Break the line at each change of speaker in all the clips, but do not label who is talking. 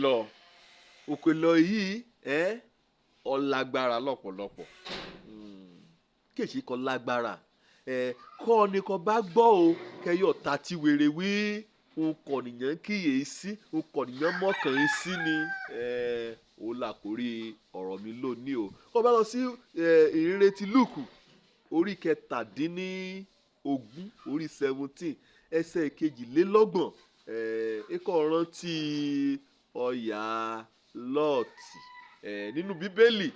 Òkèlọ̀ òkèlọ̀ yìí ọlágbára lọ́pọ̀lọpọ̀. Kèsì kan lágbára kọ́ ni kò bá gbọ́ o kẹyọ̀ ta ti wèrè wí nkọ̀ nìyẹn kíyè sí nkọ̀ nìyẹn mọ́kàn sí ni ó là kórí ọ̀rọ̀ mi lónìí o. Kó bá lọ sí ìrere ti Lúùkù orí 17, orí 17, ẹsẹ̀ 22, ikọ̀ rántí ọ̀yà Lọ́ọ̀tì nínú Bíbélì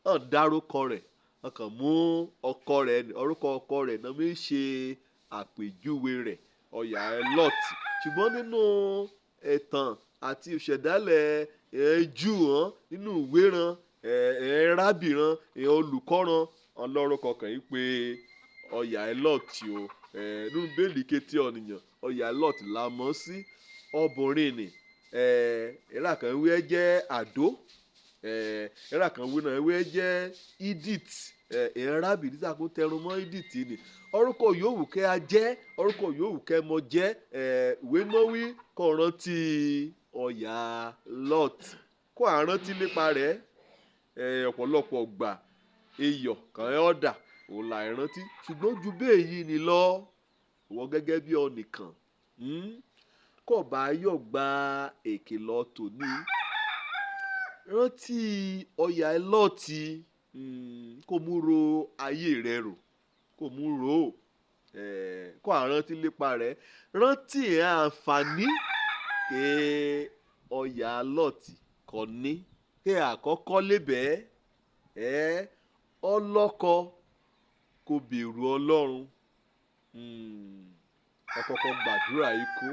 hàn dárúkọ rẹ̀, wọ́n kàn mú ọkọ rẹ̀, orúkọ ọkọ rẹ̀ náà mi ṣe àpèjúwe rẹ̀, ọ̀yà Lọ́ọ̀tì. Ṣùgbọ́n nínú ẹ̀tàn àti ìṣẹ̀dálẹ̀ Júù hàn nínú ìwé ran rábì ran olùkọ́ ran ọlọ́run kọkàn yìí pé ọ̀yà Lọ́ọ̀tì o. Nínú Bíbélì kété ọ̀nìyàn ọ̀yà Lọ́ọ̀tì la mọ̀ sí ọbùnrin ni ẹ̀rà kan wí ẹ jẹ́ àdó, ẹ̀rà kan wí náà wí ẹ jẹ́ Edith, rábì nígbà kó tẹrun mọ́ Edith ni. Orúkọ yòówù kẹ́ a jẹ́, orúkọ yòówù kẹ́ mọ jẹ́, ìwé mọ́wí kó rántí ọ̀yà Lọ́ọ̀tì, kó àrántí nípa rẹ̀. Ọ̀pọ̀lọpọ̀ gbà iyọ̀ kan ẹ̀ ọ̀dà òun là ìrántí, ṣùgbọ́n ju bẹ́ẹ̀ yìí ni lọ wọ gẹ́gẹ́ bí ọnìkan kò bá yọ̀ gba èké lọ tòní. Rántí ọ̀yà Lọ́ọ̀tì, kó mú ro ayé rẹ rò, kó mú ro kó àrántí nípa rẹ̀, rántí àǹfààní ké ọ̀yà Lọ́ọ̀tì kò ní ké àkọ́kọ́ lébẹ̀ẹ́ ọlọ́kọ kò bẹ̀rù Ọlọ́run, ọkọ kan gbàdúrà ikú,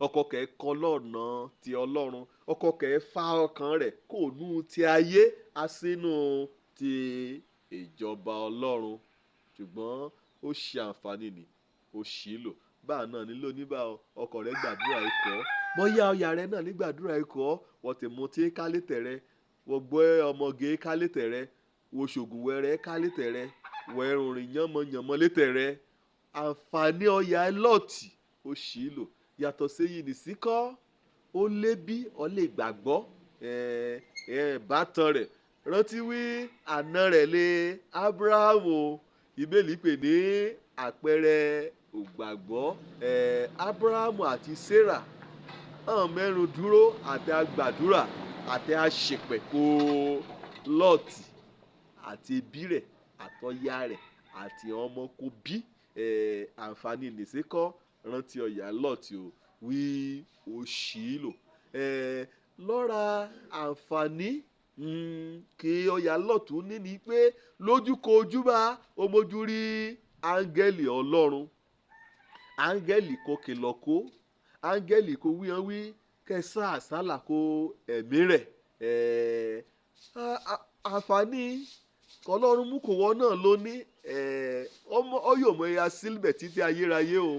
ọkọ kẹ̀ kọ́ lọ́nà ti Ọlọ́run, ọkọ kẹ̀ fa ọkàn rẹ̀ kò nú ti ayé á sínú ti ìjọba Ọlọ́run. Ṣùgbọ́n ó ṣe àǹfààní ni ó ṣì lò. Báà náà nílò níbà ọkọ rẹ̀ gbàdúrà ikọ̀, bóyá ọ̀yà rẹ̀ náà ní gbàdúrà ikọ̀, wọ́n ti mú tí kálí tẹ̀rẹ̀, wọ́n gbọ́ ọmọge kálí tẹ̀rẹ̀, wọ́n ṣògùn wẹrẹ kálí tẹ̀rẹ̀, wọ́n ẹrùnrìn yánmọ́yánmọ́ létẹ̀rẹ̀. Àǹfààní ọ̀yà Lọ́ọ̀tì ó ṣì lò. Yàtọ̀ séyìí nìsíkọ́ ó lé bí ọ lè gbàgbọ́ bátan rẹ̀. Rántí wí àna rẹ̀ lé Ábúráhámù, Bíbélì pè ní àpẹẹrẹ ògbàgbọ́. Ábúráhámù àti Sárà hàn mẹ́rùn dúró àti agbàdúrà àti aṣèpẹ̀ kó Lọ́ọ̀tì àti ẹbí rẹ̀ àtọ̀yà rẹ̀ àti ọmọ kò bí. Àǹfààní nìsíkọ́ rántí ọ̀yà Lọ́ọ̀tì o wí ó ṣì lò. Lọ́ra àǹfààní kí ọ̀yà Lọ́ọ̀tì ní ni pé lójúkojú bá ó mójú rí áńgẹ́lì Ọlọ́run, áńgẹ́lì kò kìlọ̀ kó, áńgẹ́lì kò wíyan wí kẹsà àsálà kó ẹ̀mí rẹ̀. Àǹfààní kọlọ́run mú kò wọ́n náà ló ní ọyọ̀mọ̀ ẹ̀yà sílẹ̀ títí ayérayé o.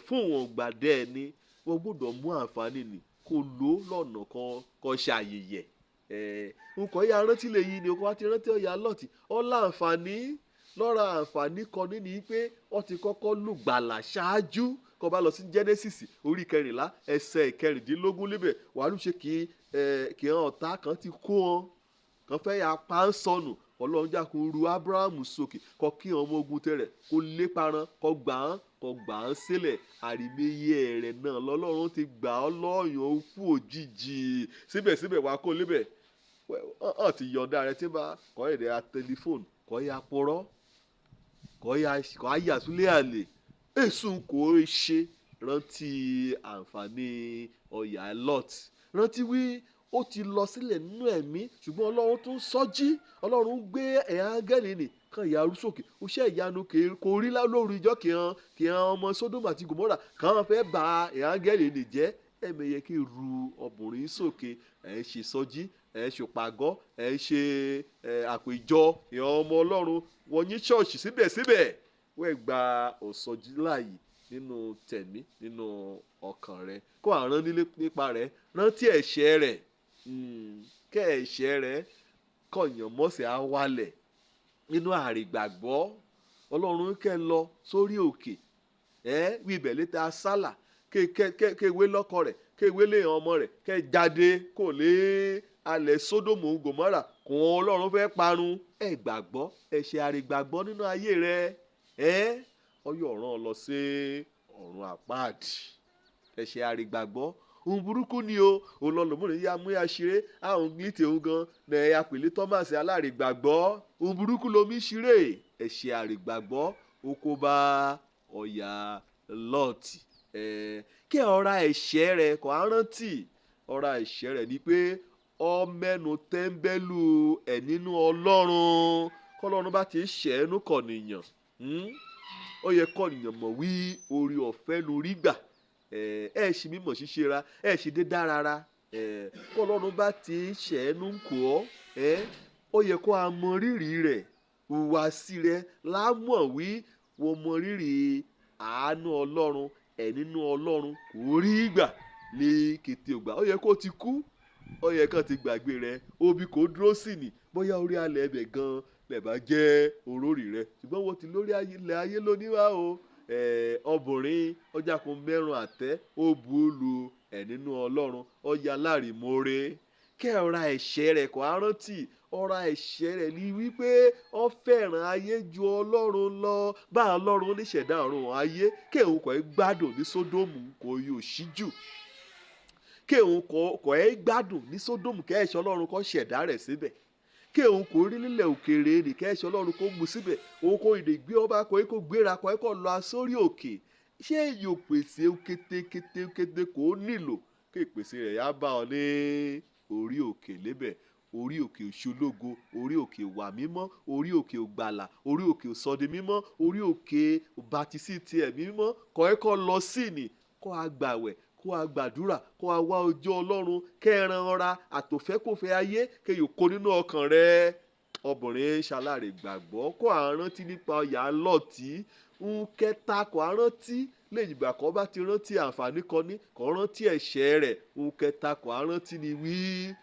Fún wọn gbàdẹ́ ẹni wọ́n gbọ́dọ̀ mú àǹfààní ni kó lò lọ́nà kan kó ṣàyẹ̀yẹ̀. Nǹkan ya rántí lè yí ni o kò wá ti rántí ọ̀yà Lọ́ọ̀tì ọ̀la àǹfààní. Lọ́ra àǹfààní kan ní ni pé wọ́n ti kọ́kọ́ lùgbàlà ṣáájú. Kó bá lọ sí Genesis orí 14 ẹsẹ̀ 16 níbẹ̀ wàá lù ṣe kí hàn ọ̀tá kan ti kó wọn kan fẹ́ ya pa ń sọnù. Ọlọ́run jà kó ru Ábúráhámù sókè kó kí ọmọ ogun tẹ̀rẹ̀ kó lépa ran kó gbà án kó gbà án sílẹ̀. Àrìmẹ́yẹ rẹ̀ náà lọ́lọ́run ti gbà ọ́ lọ́ọ̀yàn òkú òjijì. Síbẹ̀síbẹ̀ wàá kó lébẹ̀ ọ̀ ti yọ̀ǹda rẹ̀ tí bá kọ́ èdè a tẹlifóònù kọ́ ya purọ́ kọ́ ya súlẹ̀ àlè èsùn kò ṣe. Rántí àǹfààní ọ̀yà Lọ́ọ̀tì, rántí wí ó ti lọ sílẹ̀ nínú ẹ̀mí, ṣùgbọ́n Ọlọ́run tún sọ́jí, Ọlọ́run gbé ẹ̀yà áńgẹ́lì nì kan ìyá arú sókè. Ó ṣe ìyanu kò rí lóru ìjọ kì hàn ọmọ Sódómù àti Gòmórà kàn fẹ́ bà ẹ̀yà áńgẹ́lì nì jẹ́. Ẹ̀mẹ̀yẹ kí ru ọbùnrin sókè, ẹ̀ ń ṣe sọ́jí, ẹ̀ ń ṣòpàgọ́, ẹ̀ ń ṣe àpèjọ ìhàn ọmọ Ọlọ́run wọ́n ní ṣọ́ọ̀ṣì, síbẹ̀síbẹ̀ wọ́n gba òsọjí láàyè nínú tẹ̀mí nínú ọkàn rẹ. Kó àrán nípa rẹ̀, rántí ẹ̀ṣẹ̀ rẹ̀, kẹ́ ẹ̀ṣẹ̀ rẹ̀ kọ̀yàn mọ́sẹ̀ á wálẹ̀ nínú àrègbàgbọ́. Ọlọ́run kẹ́ lọ sórí òkè wí ibẹ̀ létà sálà Kéwé lọ́kọ rẹ̀, kéwé lé ọmọ rẹ̀, kẹ́ jáde kò lé alẹ̀ Sódómù Gòmórà kò Ọlọ́run fẹ́ parun. Ẹ gbàgbọ́, ẹ ṣe àrègbàgbọ́ nínú ayé rẹ. Ẹ ọyọ ọ̀ràn lọ sí ọ̀run àpáàdì. Ẹ ṣe àrègbàgbọ́ ohun burúkú ni o. Olólùmúrin yá mú ya ṣeré àwọn gílítì òun gan ní ẹ̀yà pèlú Thomas alárègbàgbọ́. Ohun burúkú lomi ṣeré. Ẹ ṣe àrègbàgbọ́ ó kó bá ọ̀yà Lọ́ọ̀tì. Kí ọ̀ra ẹ̀ṣẹ̀ rẹ̀ kò á rántí. Ọ̀ra ẹ̀ṣẹ̀ rẹ̀ ni pé ọmẹnu tẹ́ńbẹ́lú ẹ̀ nínú Ọlọ́run. Kọ́lọ́run bá ti ṣẹ̀ẹ́nú kọ̀nìyàn, ó yẹ kọ̀nìyàn mọ̀ wí orí ọ̀fẹ́ lórí gbà. Ẹ ṣì mímọ̀ ṣíṣe ra, ẹ ṣì dé dára ra. Kọ́lọ́run bá ti ṣẹ̀ẹ́nú kọ́ ọ́, ó yẹ kó a mọ rírì rẹ̀, ìhùwàsí rẹ̀ lámọ̀ wí wọ́n mọ rírì àánú Ọlọ́run, ẹ̀ nínú Ọlọ́run kò rí gbà ní kété ògbà. Ó yẹ kó ti kú, ó yẹ kó ti gbàgbé rẹ̀, obi kò dúró sí ni bóyá orí alẹ̀ ẹbẹ̀ gan lẹ̀ bá jẹ́ orórì rẹ̀. Ṣùgbọ́n wọ́n ti lórí ilẹ̀ ayé lónìí wá o. Obìnrin ọjà kun mẹ́rùn àtẹ́ ó bu lu ẹ̀ nínú Ọlọ́run, ọ̀yà láàrìmọ́re. Kẹ́ ọ̀ra ẹ̀ṣẹ̀ rẹ̀ kò á rántí. Ọ̀ra ẹ̀ṣẹ̀ rẹ̀ ni wípé ó fẹ́ràn ayé ju Ọlọ́run lọ. Bá Ọlọ́run níṣẹ̀dá ọ̀run ayé, kẹ́ òun kò ẹ́ gbádùn ní Sódómù kò yóò ṣíjú. Kẹ́ òun kò ẹ́ gbádùn ní Sódómù kẹ́ ẹ̀ṣẹ̀ Ọlọ́run kó ṣẹ̀dá rẹ̀ síbẹ̀. Kẹ́ òun kò rí nílẹ̀ òkèèrè nì kẹ́ ẹ̀ṣẹ̀ Ọlọ́run kó mú síbẹ̀. Òun kò ìdè gbé ọba kò ẹ́ kó gbéra kò ẹ́ kó lọ sórí òkè. Ṣé yóò pèsè kété kété kò nílò kí ìpèsè rẹ̀ yá bá ọ ní orí òkè lébẹ̀? Orí òkè òṣológo, orí òkè wà mímọ́, orí òkè ògbàlà, orí òkè òsọdi mímọ́, orí òkè bàtísì ti ẹ̀mí mímọ́. Kọ́ ẹ kọ́ lọ sí ni, kọ́ a gbàwẹ̀, kó a gbàdúrà, kó a wá ojú Ọlọ́run, kẹ́ran ọra àtòfẹ́kòfẹ́ ayé kí yóò kó nínú ọkàn rẹ. Obìnrin ṣaláre gbàgbọ́ kó a rántí nípa ọ̀yà Lọ́ọ̀tì. Ń kẹta kó a rántí lẹ́yìn ìgbà kan bá ti rántí àǹfààní kan ní kó rántí ẹ̀ṣẹ̀ rẹ̀. Ń kẹta kó a rántí ni wí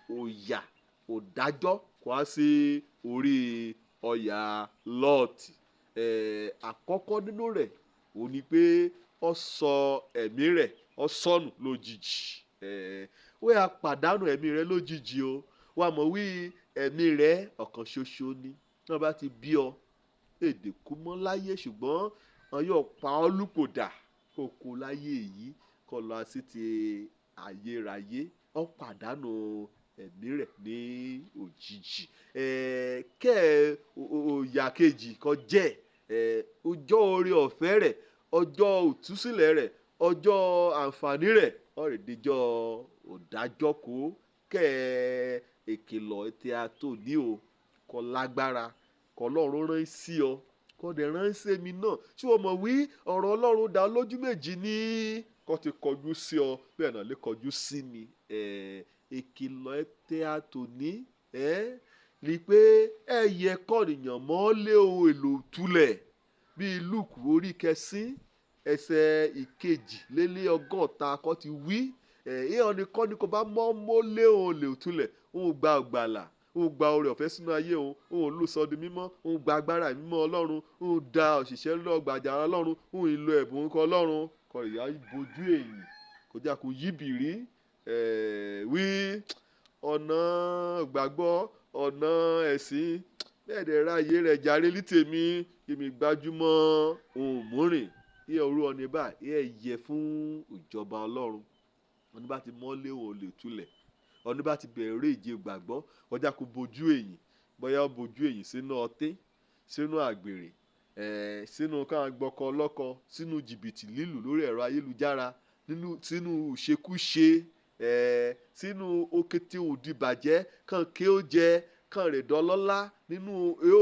òyà òdájọ́ kó a sí orí ọ̀yà Lọ́ọ̀tì. Àkọ́kọ́ nínú rẹ̀ ò ní pé ó sọ ẹ̀mí rẹ̀, ó sọnù lójijì. Wẹ́ a pàdánù ẹ̀mí rẹ̀ lójijì o. Wà mọ̀ wí ẹ̀mí rẹ̀ ọ̀kan ṣoṣo ni. Tí wọ́n bá ti bí ọ, èdè kú mọ́ láyé ṣùgbọ́n wọn yóò pa ọ́ lùpòdà kó kú láyé yìí kó lọ sí ti ayérayé. Ó pàdánù ẹ̀mí rẹ̀ ní òjijì. Kẹ́ òyà kejì kó jẹ́ ọjọ́ oore ọ̀fẹ́ rẹ̀, ọjọ́ òtúsílẹ̀ rẹ̀, ọjọ́ àǹfààní rẹ̀, ó rè díjọ́ òdájọ́ kó. Kẹ́ ìkìlọ̀ tí a tó ní o kó lágbára, kó Ọlọ́run rán sí ọ, kó dẹ̀ rán sí èmi náà. Ṣé o mọ̀ wí ọ̀rọ̀ Ọlọ́run dá lójú méjì ní kó ti kọjú sí ọ bẹ́ẹ̀ náà lè kọjú sí mi. Ìkìlọ̀ tí a tó ní ni pé ẹ yẹ kọ́nìyàn mọ́ lé ohun èlò ìtúlẹ̀ bíi Lúùkù orí kẹsín ẹsẹ̀ 62 kó ti wí. Ìyẹn ni kọ́ ni kó bá mọ́ mọ́ lé ohun èlò ìtúlẹ̀, òun gba ọ̀gbàlà, òun gba oore ọ̀fẹ́ sínú ayé òun, òun lù sọ di mímọ́, òun gba agbára mímọ́ Ọlọ́run, òun da òṣìṣẹ́ lọ́gbàjà Ọlọ́run, òun ìlò ẹ̀bùn nǹkan Ọlọ́run. Kọ́ ìyá bojú èyí kò já kó yíbìrí. Wí ọ̀nà gbàgbọ́, ọ̀nà ẹ̀sìn bẹ́ẹ̀ dẹ̀ ráyé rẹ̀ jàre ní tèmi, èmi gbajúmọ̀ ohun múrìn. Iye òru ọ̀nì bá ẹ yẹ fún ìjọba Ọlọ́run. Ọ̀ní bá ti mọ́lé òun lè túlẹ̀. Ọ̀ní bá ti bẹ̀rẹ̀ ìje gbàgbọ́, kọjá kó bojú èyí, bóyá ó bojú èyí sínú ọtí, sínú àgbèrè, sínú ká gbọ́kọ lọ́kọ, sínú jìbìtì lílù lórí ẹ̀rọ ayélujára, nínú sínú ìṣekúṣe, sínú òkété òdìbàjẹ́, kàn ké ó jẹ, kàn rè dọ́lọ́lá nínú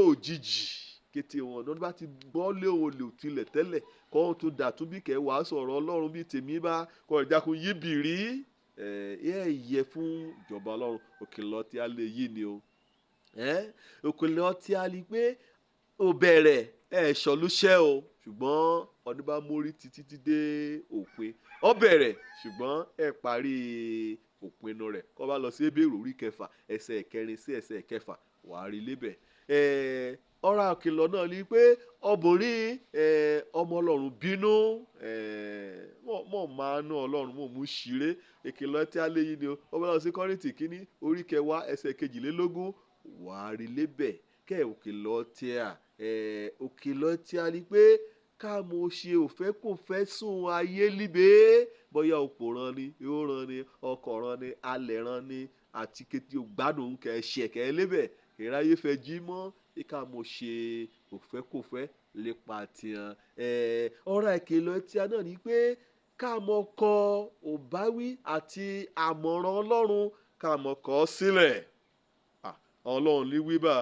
òjijì. Kété wọn ọ̀nà bá ti gbọ́ lé òun lè tilẹ̀ tẹ́lẹ̀, kọ́ ohun tó dà tún bí kẹ́ wàásù ọ̀rọ̀ Ọlọ́run bí tèmi bá kọ́ ìjákun yíbìrí. Ẹ yẹ fún ìjọba Ọlọ́run. Òkèlè ọtí a lè yí ni o. Òkèlè ọtí a lè pé ó bẹ̀rẹ̀ ẹ ṣọlúṣẹ́ o, ṣùgbọ́n ọdún bá mórí títí dé òpin. Ó bẹ̀rẹ̀ ṣùgbọ́n ẹ parí òpinnu rẹ̀. Kó bá lọ sí Hébérù orí kẹfà ẹsẹ̀ kẹrin sí ẹsẹ̀ kẹfà, wàá rí lébẹ̀. Ọ̀rọ̀ àkìlọ̀ náà ni pé ọbùnrin ọmọ Ọlọ́run bínú, mọ̀ máa ná Ọlọ́run mọ̀ mú ṣeré. Ìkìlọ̀ tí a lé yìí ni o. Ọmọ Ọlọ́run sí Kọ́ríńtì kínní orí kẹwàá ẹsẹ̀ 22 wà á rí lébẹ̀ kẹ́ òkìlọ̀ tí a òkìlọ̀ tí a ní pé ká mo ṣe òfẹ́ kò fẹ́ sùn ayé líbe, bóyá òpò ran ni, ihò ran ni, ọkọ̀ ran ni, alẹ̀ ran ni, àti kété ògbádùn kẹ́ ṣẹ̀ kẹ́ lébẹ̀ ìráyé fẹ́ jí mọ́ ká mo ṣe òfẹ́ kò fẹ́ lépa tiẹ̀. Ọ̀rọ̀ ìkìlọ̀ tí a náà ní pé ká mọ kọ òbáwí àti àmọ̀ràn Ọlọ́run, ká mọ kọ ọ́ sílẹ̀. Ọlọ́run ní wíbà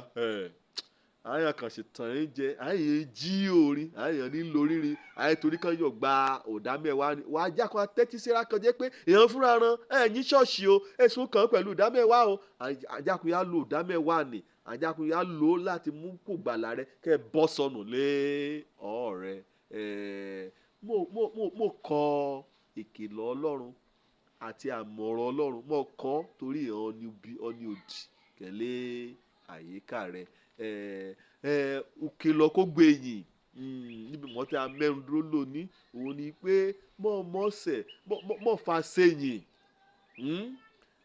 àyàn kan ṣe tàn yín jẹ, àyàn jí orin, àyàn ní lórírin, àyàn torí kan yóò gba ọ̀dà mẹ́wàá ni. Wàá já kan tẹ́tí síra kan jẹ́ pé èèyàn fúnra ran ẹ̀yìn ṣọ́ọ̀ṣì o, ẹ̀sùn kan pẹ̀lú ọ̀dà mẹ́wàá o. Àjàkú yá lo ọ̀dà mẹ́wàá ni, àjàkú yá lò ó láti mú kó gbàlà rẹ kẹ́ ẹ bọ́ sọnù lé ọ̀rẹ́. Mo kọ ìkìlọ̀ Ọlọ́run àti àmọ̀ràn Ọlọ́run, mo kọ́ torí ọ̀ní òdì kẹ̀lé àyíká rẹ. Òkìlọ̀ kó gbé yìn níbi mọ́ tí a mẹ́nu dúró lónìí, òun ni pé mọ́ mọ́sẹ̀ mọ́ fa sẹ́yìn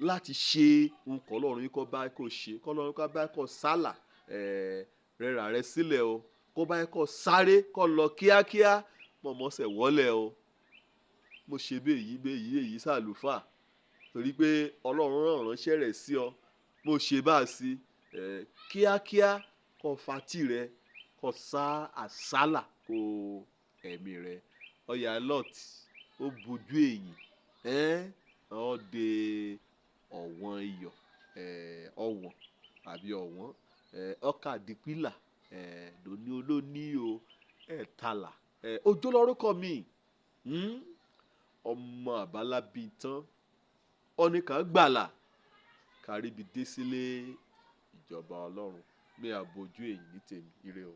láti ṣe nǹkan Ọlọ́run yìí kọ́ bá kó ṣe, kọ́ Ọlọ́run kọ́ bá kó sálà, rẹra rẹ sílẹ̀ o, kó bá kó sáré kó lọ kíákíá, mọ́ mọ́sẹ̀ wọlé o. Mo ṣe bẹ́ẹ̀ yìí èyí sàlùfà torí pé Ọlọ́run rán ìránṣẹ́ rẹ̀ sí ọ, mo ṣe bá a sí kíákíá kó fatí rẹ kó sá àsálà kó ẹ̀mí rẹ. Ọ̀yà Lot ó bojú èyìn, ó de ọ̀wọ́n iyọ̀, ọ̀wọ́n àbí ọ̀wọ́n, ọkà dìpílà, lóní olóní o, ẹ̀tàlà. Òjó lórúkọ mi, ọmọ àbálábí tán, ọ̀nìkan gbàlà káríbi dé sílé ìjọba Ọlọ́run. Mi à bojú èyìn ní tèmi, ire o.